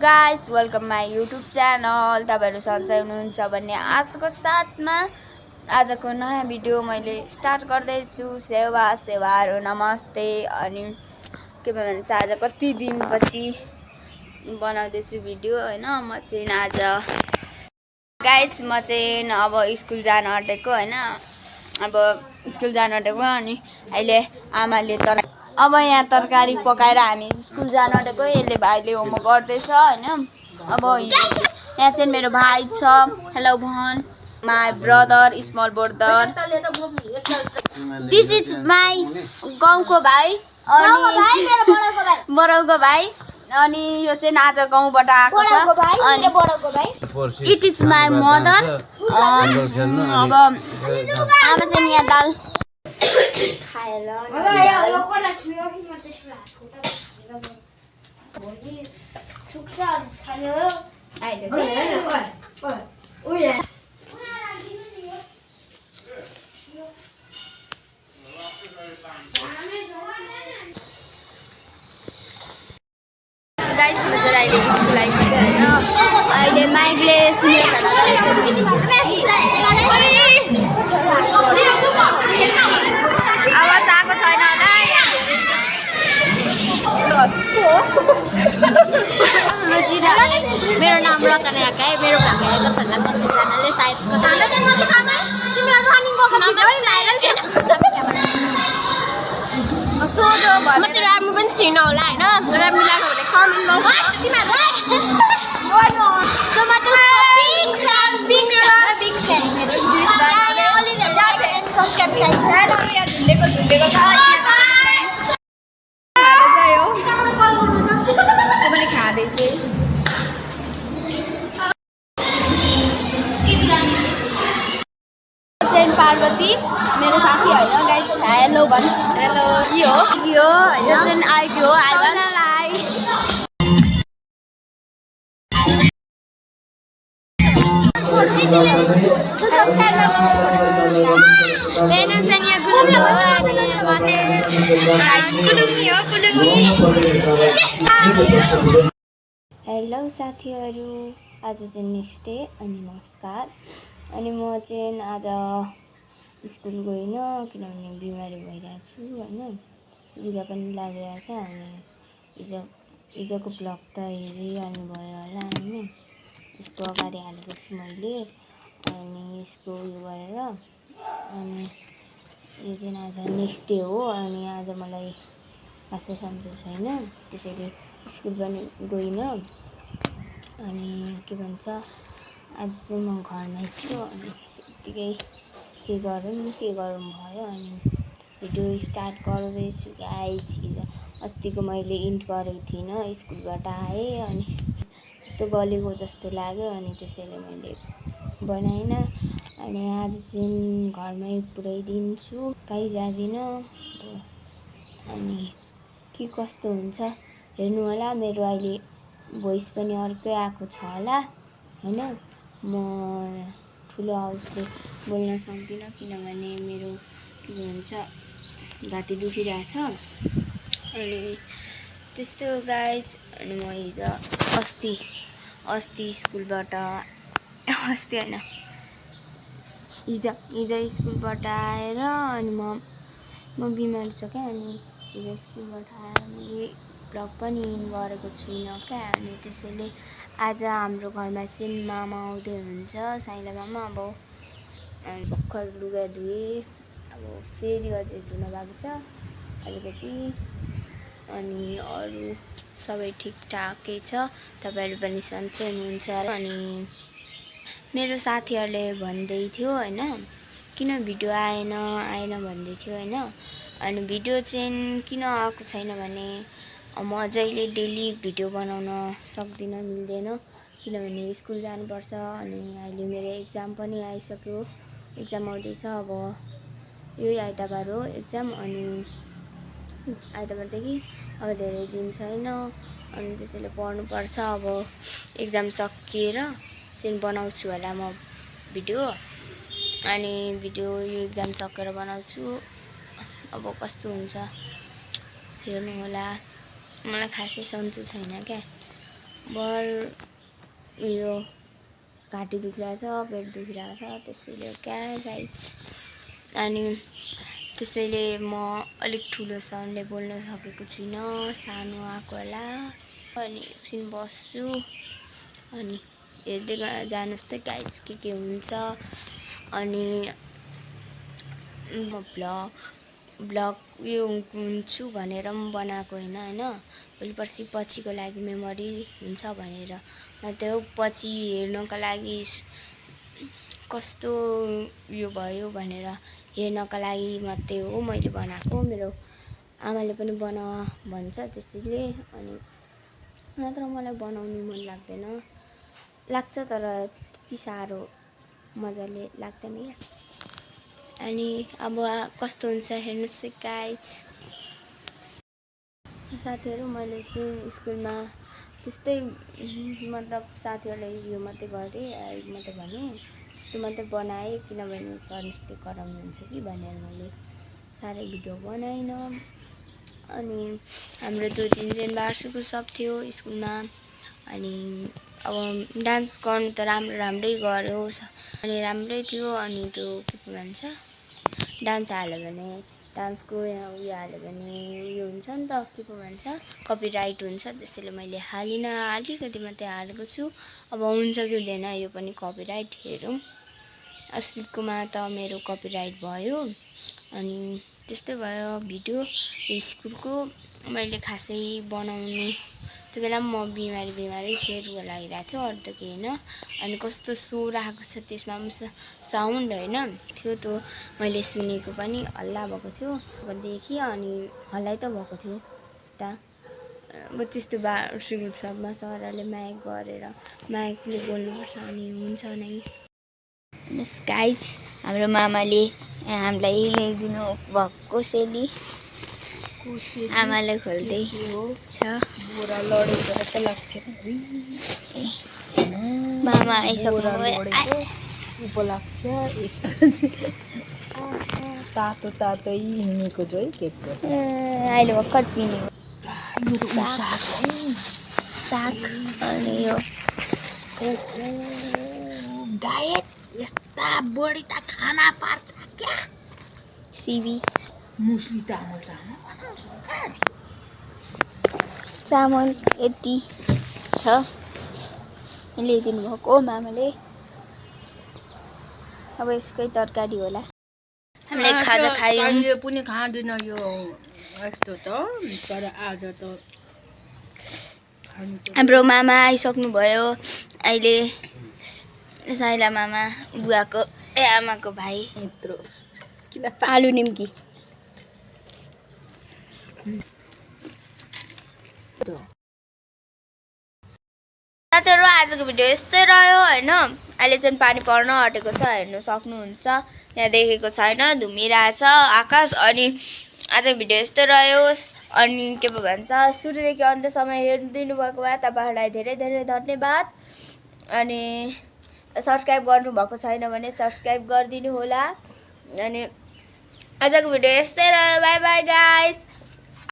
Guys welcome my YouTube channel. तपाईँहरू सन्चै हुनुहुन्छ भन्ने आशाको साथमा आजको नयाँ भिडियो मैले स्टार्ट गर्दैछु। सेवाहरू नमस्ते। अनि के भन्छ आज कति दिनपछि बनाउँदैछु भिडियो होइन। म चाहिँ आज गाइज म चाहिँ अब स्कुल जान आँटेको होइन। अब स्कुल जान आँटेको अनि अहिले आमाले अब यहाँ तरकारी पकाएर हामी स्कुल जान आँटेको। यसले भाइले होमवर्क गर्दैछ होइन। अब यहाँ चाहिँ मेरो भाइ छ। हेलो भन my brother small brother. This is my गाउँको भाइ अनि बडाउको भाइ। अनि यो चाहिँ आज गाउँबाट आएको छ। अनि इट इज माई मदर। अब आमा चाहिँ यहाँ दाल अहिले माइकले सुनेको आवाज आएको छैन होला। मेरो नाम रचना याका है। मेरो भ्लग हेरेको छैन कतिजनाले सायद म चाहिँ राम्रो पनि छिर्न होला होइन। राम्रो लाग्यो भने कमेन्ट पार्वती मेरो साथी होइन गाइस। हेलो भन्। हेलो यो चाहिँ आइगयो आइबनलाई। मेरो नाम चाहिँ गुलुङ हो अनि म चाहिँ हेलो साथीहरू, आज चाहिँ नेक्स्ट डे अनि नमस्कार। अनि म चाहिँ आज स्कुल गइनँ किनभने बिमारी भइरहेको छु होइन। लुगा पनि लागिरहेछ। अनि हिजोको ब्लग त हेरिहाल्नु भयो होला होइन। यसको अगाडि हालेको छु मैले। अनि यसको उयो गरेर अनि यो चाहिँ आज नेक्स्ट डे हो। अनि आज मलाई खासै सन्चो छैन, त्यसैले स्कुल पनि गइनँ। अनि के भन्छ आज चाहिँ म घरमै छु। अनि त्यतिकै के गरौँ भयो। अनि भिडियो स्टार्ट गर्दैछु गाइज। अस्तिको मैले इन्ट गरेको थिइनँ, स्कुलबाट आएँ अनि यस्तो गलेको जस्तो लाग्यो अनि त्यसैले मैले बनाइनँ। अनि आज चाहिँ घरमै पुरै दिन छु, कहीँ जाँदिनँ। अनि के कस्तो हुन्छ हेर्नु होला। मेरो अहिले भोइस पनि अर्कै आएको छ होला होइन। म ठुलो आवाजले बोल्न सक्दिनँ किनभने मेरो के भन्छ घाँटी दुखिरहेछ। अनि त्यस्तो गाइज। अनि म अस्ति स्कुलबाट होइन हिजो स्कुलबाट आएर अनि म बिमारी छ क्या। अनि हिजो स्कुलबाट आएर मैले भ्लग पनि इन गरेको छुइनँ क्या। अनि त्यसैले आज हाम्रो घरमा चाहिँ मामा आउँदै हुनुहुन्छ, साइला मामा। अब भर्खर लुगा धुएँ, अब फेरि अझै धुन बाँकी छ अलिकति। अनि अरू सबै ठिकठाकै छ। तपाईँहरू पनि सन्चै हुनुहुन्छ। अनि मेरो साथीहरूले भन्दै थियो होइन किन भिडियो आएन भन्दै थियो होइन। अनि भिडियो चाहिँ किन आएको छैन भने म जहिले डेली भिडियो बनाउन सक्दिनँ, मिल्दैन किनभने स्कुल जानुपर्छ। अनि अहिले मेरो एक्जाम पनि आइसक्यो, एक्जाम आउँदैछ। अब यही आइतबार हो एक्जाम। अनि आइतबारदेखि अब धेरै दिन छैन। अनि त्यसैले पढ्नुपर्छ। अब एक्जाम सकिएर चाहिँ बनाउँछु होला म भिडियो। अनि भिडियो यो एक्जाम सकेर बनाउँछु। अब कस्तो हुन्छ हेर्नु होला। मलाई खासै सन्चो छैन क्या। भर यो घाँटी दुखिरहेछ, पेट दुखिरहेछ, त्यसैले क्या गाइस। अनि त्यसैले म अलिक ठुलो साउन्डले बोल्न सकेको छुइनँ, सानो आएको होला। अनि एकछिन बस्छु अनि हेर्दै जानुहोस् त गाइस के हुन्छ। अनि म ब्लग उयो हुन्छु भनेर पनि बनाएको होइन भोलि पर्सि पछिको लागि मेमोरी हुन्छ भनेर मात्रै हो। पछि हेर्नको लागि कस्तो उयो भयो भनेर हेर्नको लागि मात्रै हो मैले बनाएको। मेरो आमाले पनि बना भन्छ त्यसैले। अनि नत्र मलाई बनाउनु मन लाग्छ तर त्यति साह्रो मजाले लाग्दैन क्या। अनि अब कस्तो हुन्छ हेर्नुहोस् गाइस। साथीहरू मैले चाहिँ स्कुलमा त्यस्तै मतलब साथीहरूलाई यो मात्रै गरेँ यो मात्रै भने त्यस्तो मात्रै बनाएँ किनभने सर मिसले कराउनुहुन्छ कि भनेर मैले साह्रै भिडियो बनाइनँ। अनि हाम्रो 2-3 दिन वार्षिक उत्सव थियो स्कुलमा। अनि अब डान्स गर्नु त राम्रै गर्यो अनि राम्रै थियो। अनि त्यो के पो भन्छ डान्स हाल्यो भने डान्सको उयो हाल्यो भने उयो हुन्छ नि त के पो भन्छ कपिराइट हुन्छ। त्यसैले मैले हालिनँ, अलिकति मात्रै हालेको छु। अब हुन्छ कि हुँदैन यो पनि कपिराइट हेरौँ। अस्तिकोमा त मेरो कपिराइट भयो। अनि त्यस्तै भयो भिडियो स्कुलको। मैले खासै बनाउनु त्यो बेला पनि म बिमारी थिएँ, रुगा लागिरहेको थियो, अरू त केही होइन। अनि कस्तो स्वर आएको छ त्यसमा पनि साउन्ड होइन थियो त्यो मैले सुनेको पनि हल्ला भएको थियो देखि। अनि हल्लै त भएको थियो त अब त्यस्तो वार्षिक उत्सवमा सरहरूले माइक गरेर माइकले बोल्नुपर्छ अनि हुन्छ नै। गाइस हाम्रो मामाले हामीलाई ल्याइदिनु भएको सेली आमाले खोल्दै छ। बोरा लडेको त लाग्छ मामा आइसक्नुभयो उप लाग्छ तातो तातै हिँडेको जो है केक अहिले भर्खर पिने साग। अनि यो डायट यस्ता बढी त खाना पार्छ क्या। सिबी मुसली चामल यति छ ल्याइदिनु भएको मामाले। अब यसकै तरकारी होला। हामीले खाजा खायौँ पनि खाँदैन यो यस्तो त तर आज त हाम्रो मामा आइसक्नु भयो अहिले। साइला मामा बुवाको आमाको भाइ यत्रो आलु निम्की। साथीहरू आजको भिडियो यस्तै रह्यो होइन। अहिले चाहिँ पानी पर्न आँटेको छ हेर्नु सक्नुहुन्छ। यहाँ देखेको छैन धुमिरहेछ आकाश। अनि आजको भिडियो यस्तै रह्यो। अनि के पो भन्छ सुरुदेखि अन्त्यसम्म हेरिदिनु भएको भए तपाईँहरूलाई धेरै धेरै धन्यवाद। अनि सब्सक्राइब गर्नुभएको छैन भने सब्सक्राइब गरिदिनु होला। अनि आजको भिडियो यस्तै रह्यो। By by guys.